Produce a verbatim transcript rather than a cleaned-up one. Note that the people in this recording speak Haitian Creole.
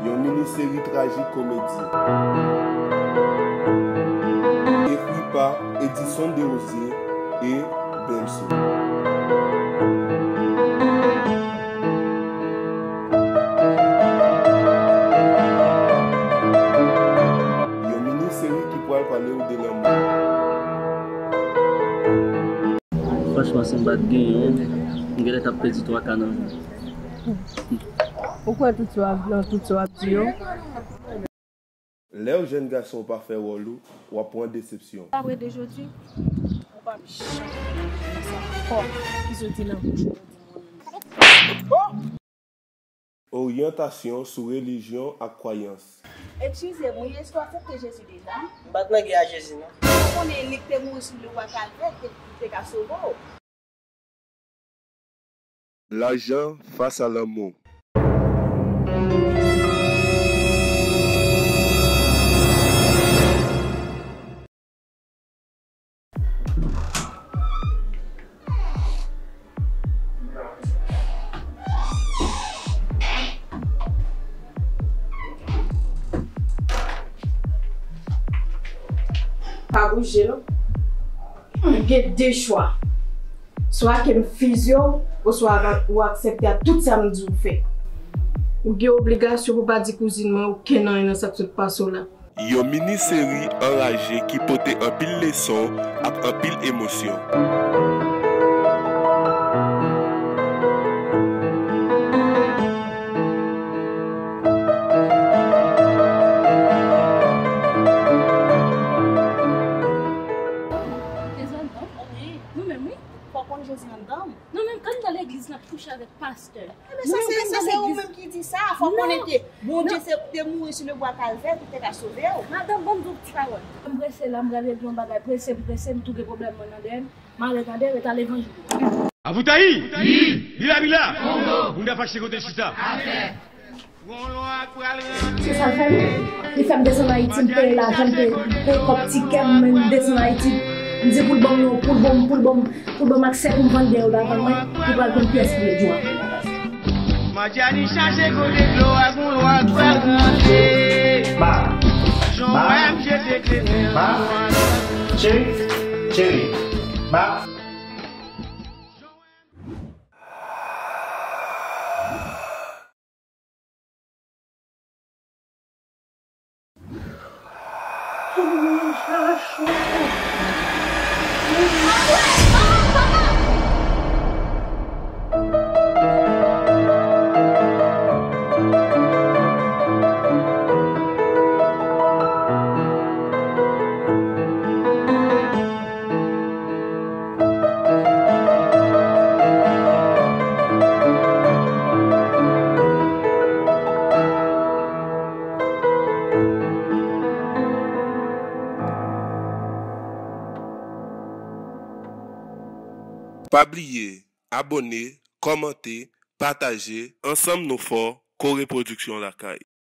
Yon mini seri trajik komedi. Ekri pa Edison Desrosiers e Benso. Yon mini seri ki pral pale w de lanmou. Franchman, si m pa t genyen w, m genlè t ap pèdi twa ka nan vi m. Ou kwè tout sa w ap, nan tout sa w ap di yo? Lè w jèn gason w pa fè wòl ou, w ap pran desepsyon. Apre de jodi, ou p ap janm tande sa ankò ki soti nan bouch ou. Oryantasyon sou relijyon ak kwayans. Eskize m, wi, èske w aksepte Jezi deja? M pa t nan gè a Jezi, non. Ou konnen li k te mouri sou le bwa Kalvè, li te, li te ka sove w. Lajan fas a lanmou. Pa bouje non. Gen de chwa. Swa ke m fizye w, oswa ou aksepte ak tout sa m di w fè. Ou gen obligasyon pou pa di kouzin mwen okenn anyen nan sa k sot pase w la. Yon mini seri anraje ki pote anpil leson ak anpil emosyon. Dezòd non. Wi. Nou menm, wi. Fò w konn Jezi anndan w. Nou menm, kan n nan legliz, n ap kouche avèk pastè. Ebyen, sa se, sa se ou menm ki di sa. Fò w konnen ke Bondye se, te mouri sou le bwa Kalvè pou te ka sove w. Madanm, ban m di w ti pawòl. M prese la, m pral regle yon bagay prese, m prese, m tou gen pwoblèm mwen nan dèyè m. M ale tande, ret a levanjil. Avoutayi! Bila bila! Moun ka fache kote chita. Se sa l fè m. Li fè m desann Ayiti, m peye lajan, m peye, m peye kòb tikè m, m desann Ayiti. M di pou l ban m yon, pou l ban m, pou l ban m, pou l ban m aksè pou m vann dèyè yo pa vann mwen, li pral jwenn pyès pou l jwe. Madjani chache kote dlo a, gon lwa k pral rantre. Ma, ma, ma, cheri, cheri, ma. Pa bliye abòne, kòmante, pataje. Ansanm nou fò, Kore Pwodiksyon lakay.